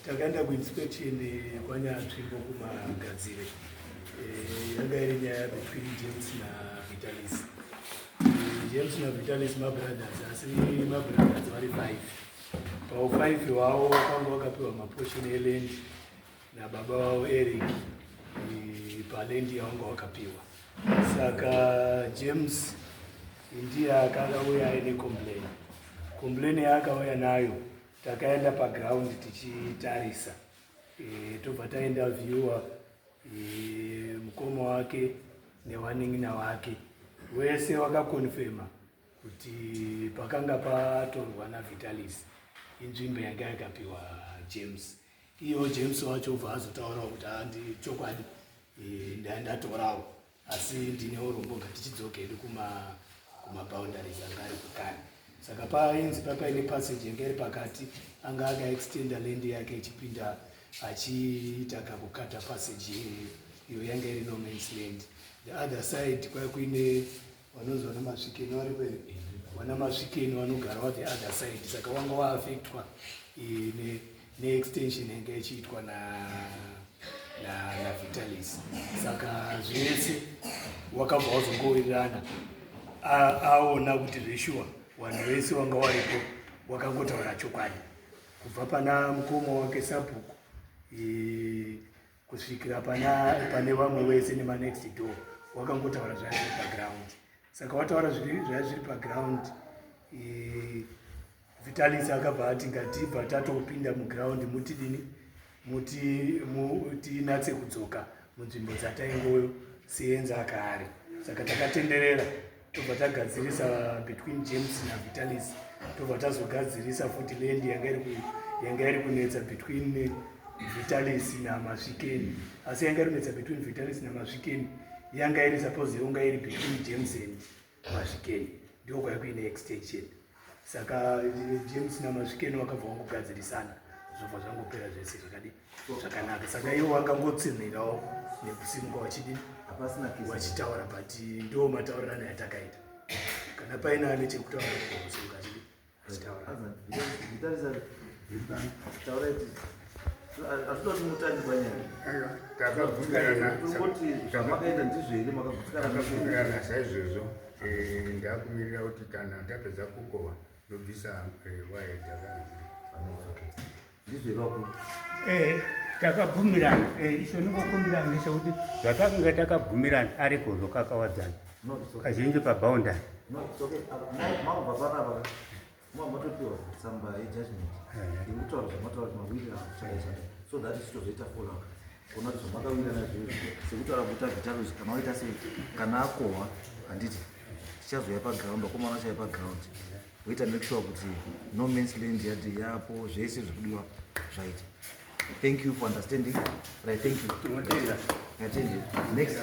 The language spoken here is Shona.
Takaenda kuinspection kwanyatsvimbo kumagadzire. Yanga iri nyaya between James naVitalis. James naVitalis mabrothers, asi mabrothers vari five. Pau five wavo wakanga wakapiwa maportion eland nababa vavo Eric, paland yawanga wakapiwa. Saka James ndiye akauya aine complain. Complain yaakauya nayo, takaenda paground tichitarisa, tobva taenda viewer mukoma wake newanin'ina wake wese wakaconfirma kuti pakanga patorwa naVitalis inzvimbo yanga yakapiwa James. Iyewo James wacho obva azotaurawo kuti handi chokwadi, ndatorawo, asi ndine urombo, ngatichidzokedu kumaboundaries anga ari kukare. Saka painzi papaine passage yanga iri pakati, anga akaextenda land yake ichipinda, achiita kakukata passage iyo yanga iri no man's land. The other side kwai kuine vanonzi vana Masvikeni varipo here? Vana Masvikeni vanogarawo the other side. Saka wanga waaffectwa neextension yanga ichiitwa naVitalis. Saka zvese wakabva wazongowirirana, aona kuti zveshuwa vanhu vese wanga waripo wakangotaura chokwadi, kubva pana mukoma wake sabhuku kusvikira pane vamwe vese nemanext door, wakangotaura zvaya zviri paground. Saka wataura zvaya zviri paground, Vitalis akabva ati ngatibva tatopinda muground, mutidini, muti tinatse kudzoka munzvimbo dzataingoseenza kare. Saka takatenderera, tobva tagadzirisa between James naVitalis, tobva tazogadzirisa futi land yanga iri kunetsa between Vitalis naMasvikeni. Asi yanga iri kunetsa between Vitalis naMasvikeni yanga iri suppose yonga iri between James and Masvikeni, ndiko kwai kuine extension. Saka James naMasvikeni wakabva wangogadzirisana, zvobva zvangopera zvese zvakadi zvakanaka. Saka iwo wangangotsinhirawo nekusimuka wachidini, Hapasina kesi. wachitaura, but ndo mataurirano yatakaita. Kana paine ane chekutaura, kusimuka achidi achitaura. Vitalisa, taurai. Hazvida kuti mutange panyaya. Aiwa, takabvumirana. Kungoti zvamakaita ndizvo here? Makagutsikana? Takabvumirana saizvozvo. Ndakumirira kuti kana tapedza kukohwa ndobvisa waya dzakanga dziri. Ndizvo here, vakuru? Takabvumirana. Icho ningokumbira ngechekuti zvatakanga takabvumirana ariko zvokakawadzana No, it's okay. kazhinji paboundary. No, it's okay. Makubva panapa matopiwa tsamba yejudgment yekutaura zvamataura kuti mawirira chakaita, so that ichitozoita follow up kuona kuti zvamakawirana izvozvo, sekutaura kuita Vitalis, kana waita sei, kana akohwa, handiti tichazoya paground, vakomana vachaya paground, voita make sure kuti no man's land yati yapo, zvese zvikudiwa zvaita. Thank you for understanding. Right, thank you. Tinotenda. Ngatende. Next.